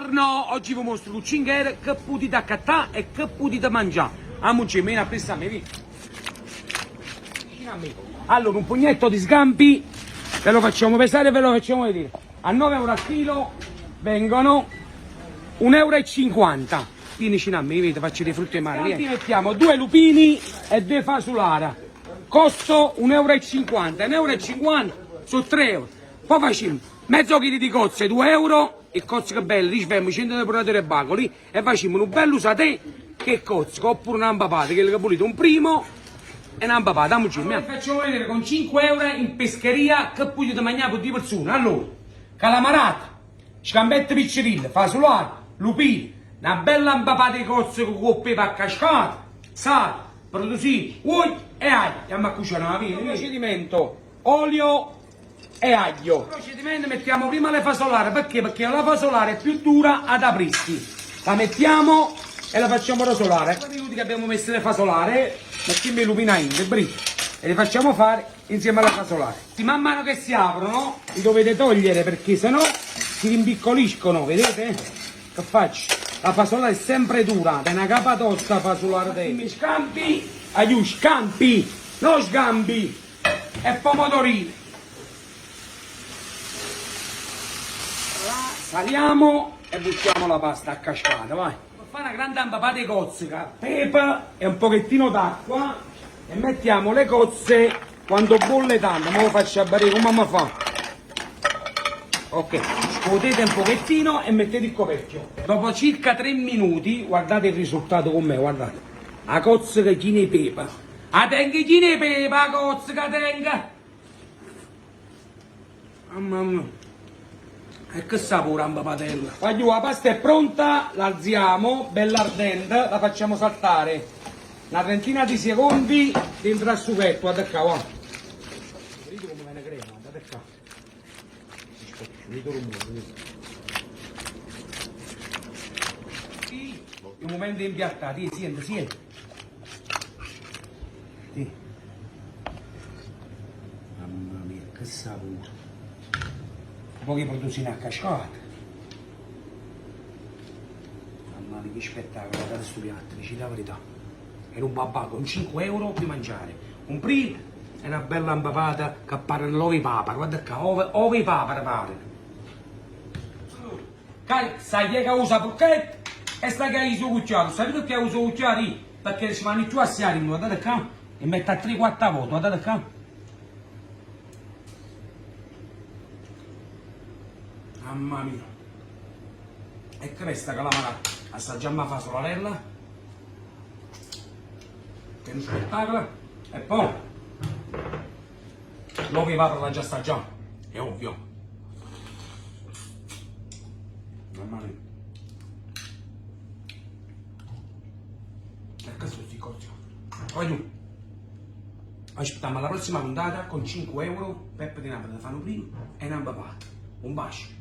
Buongiorno, oggi vi mostro cu 5 euro che potete accattà e che potete mangià. Amuggì, vieni appresso a me, vieni. Vicino a me. Allora, un pugnetto di scampi, ve lo facciamo pesare e ve lo facciamo vedere. A 9 euro al chilo vengono 1,50 euro. Vieni vicino a me, vedi, faccio dei frutti e mare. Vieni. Mettiamo due lupini e due fasulara. Costo 1,50 euro. 1,50 euro su 3 euro. Poi facciamo mezzo chilo di cozze, 2 euro, e cozze che belle, risvemmo 100 depuratori e bacoli e facciamo un bello satè che cozze, oppure una papata, quello che volete, un primo e una papata, amoci, allora, facciamo vedere con 5 euro in pescheria che potete mangiare per due persone. Allora, calamarata, scambette piccerille, fasolare, lupini, una bella impapata di cozze con coppe a cascata, sale, produsino, olio e aglio. Andiamo a cucinare, via. Procedimento, olio e aglio. Procedimento mettiamo prima le fasolare, perché? Perché la fasolare è più dura ad aprirsi. La mettiamo e la facciamo rosolare. Due minuti che abbiamo messo le fasolare, mettiamo i lupini in, e li facciamo fare insieme alla fasolare. Man mano che si aprono li dovete togliere perché sennò si rimpiccoliscono, vedete? Che faccio? La fasolare è sempre dura, è una capa tosta fasolare te. Mi scampi, aiuto, scampi, non sgambi e pomodorini. Saliamo e buttiamo la pasta a cascata, vai. Per fare una grande ampapata di cozzica, pepe e un pochettino d'acqua e mettiamo le cozze quando bolle tanto. Ma lo faccio a barriere come mamma fa. Ok, scuotete un pochettino e mettete il coperchio. Dopo circa 3 minuti, guardate il risultato con me, guardate. La cozzica china di pepe. A tenga china di pepe, la cozzica tenga. Mamma mia. E che sapore amba padella. Voglio, la pasta è pronta, la alziamo, bella ardente, la facciamo saltare. Una trentina di secondi dentro al sughetto, guarda qua, guarda. Vedete come viene crema, guardate qua. Aspetta, vedo rumore, vedi. Il momento di impiattare, senti, senti. Sì. Mamma mia, che sapore. Poi che produsino a cascata. Mamma mia, che spettacolo, guardate sto piatto, dici la verità. Era un babà con 5 euro per mangiare. Un primo e una bella impapata che pare l'uovo di papera, guarda qua, ove, ove di papera pare. Sai chi è che usa porchetta e sai che usa cucchiaio. Sai perché uso cucchiaio? Perché si vanno più assai, guardate qua, e mette a 3-4 volte, guardate qua. Mamma mia. E questa calamarata. Assaggiamo la fasolarella. Che è uno spettacolo. E poi l'uovo di papera l'ha già assaggiato. È ovvio. Mamma mia. E questo è cozzo. Voglio. Aspettiamo alla prossima puntata con 5 euro. Peppe di Napoli fanno prima e una papata. Un bacio.